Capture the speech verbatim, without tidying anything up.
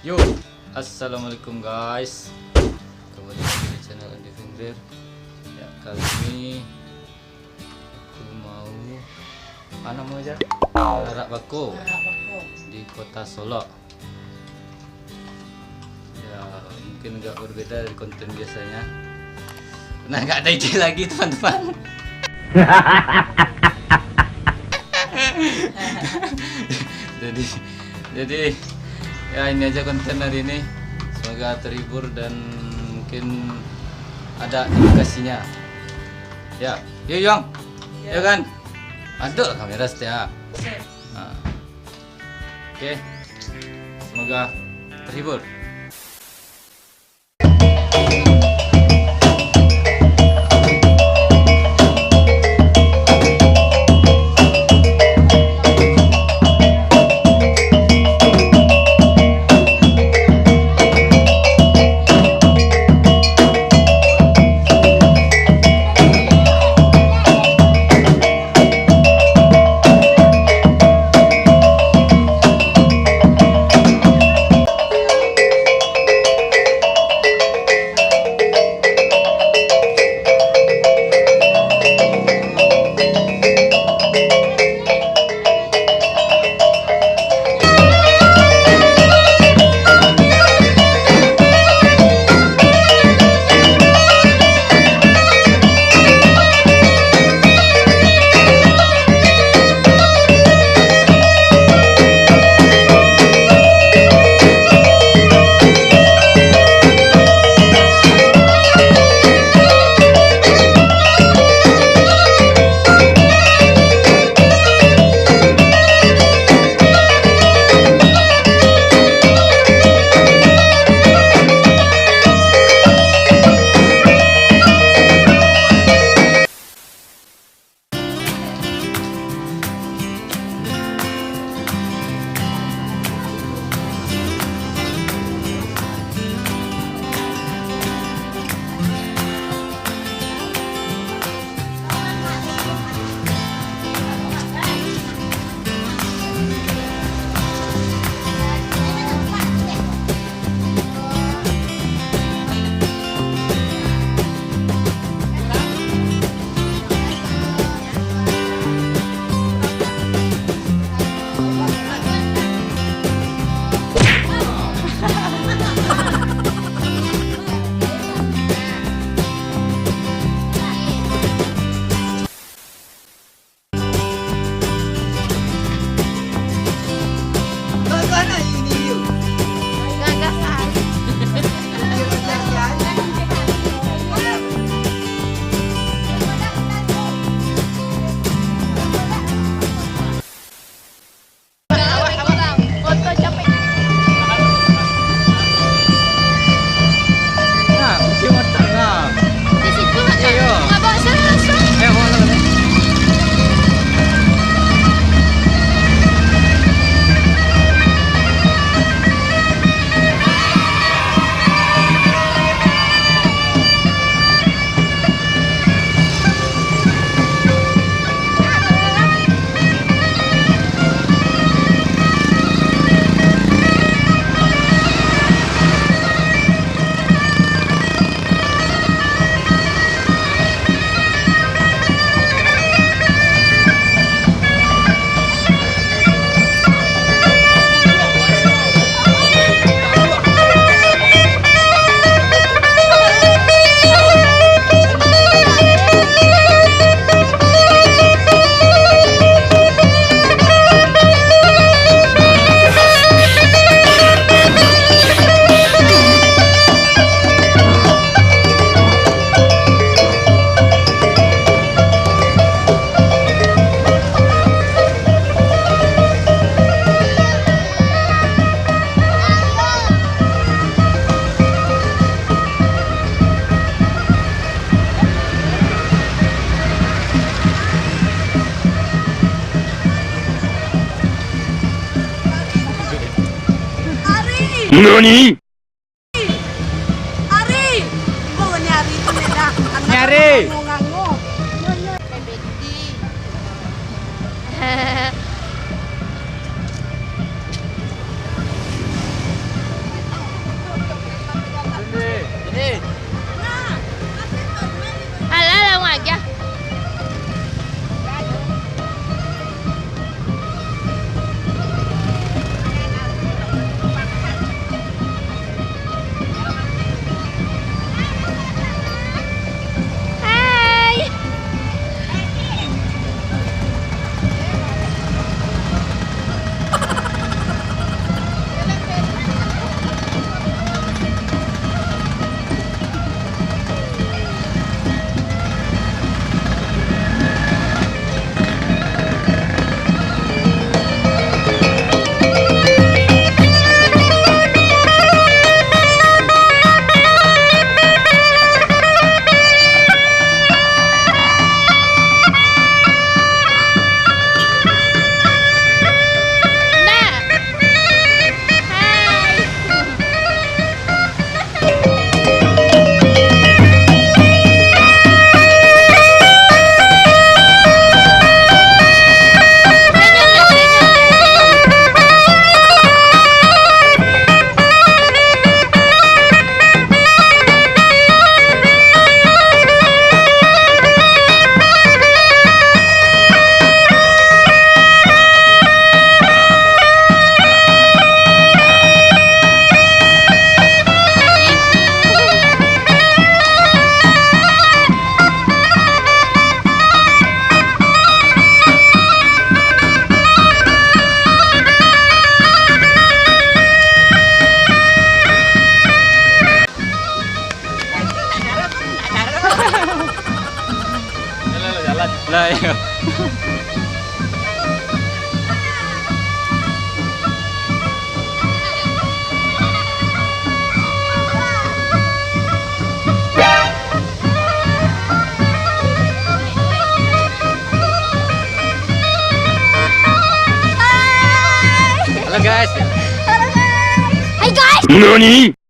Yo, assalamualaikum guys. Kembali lagi di channel Andi Fingrir. Ya, kali ini aku mau, apa namanya? Arak bako. Arak bako. Di kota Solok. Ya, mungkin agak berbeda dari konten biasanya. Nah, nggak ada ide lagi, teman-teman. Jadi, jadi, ya, ini aja konten hari ini. Semoga terhibur dan mungkin ada edukasinya. Ya, yo, Yong. Ya. Ya kan? Ada kamera setia. Siap. Nah. Oke. Semoga terhibur. Nah, kunci motor, nah. Di situ, Kak. Iyo. Abang, sana, sana. Eh, abang, sana. Ari! Nani? Ari! Ibo ni Ari tu, Neda. Anak Ari! Ngango-ngango. Baby. Hehehe. Halo guys. Hai guys. Nani?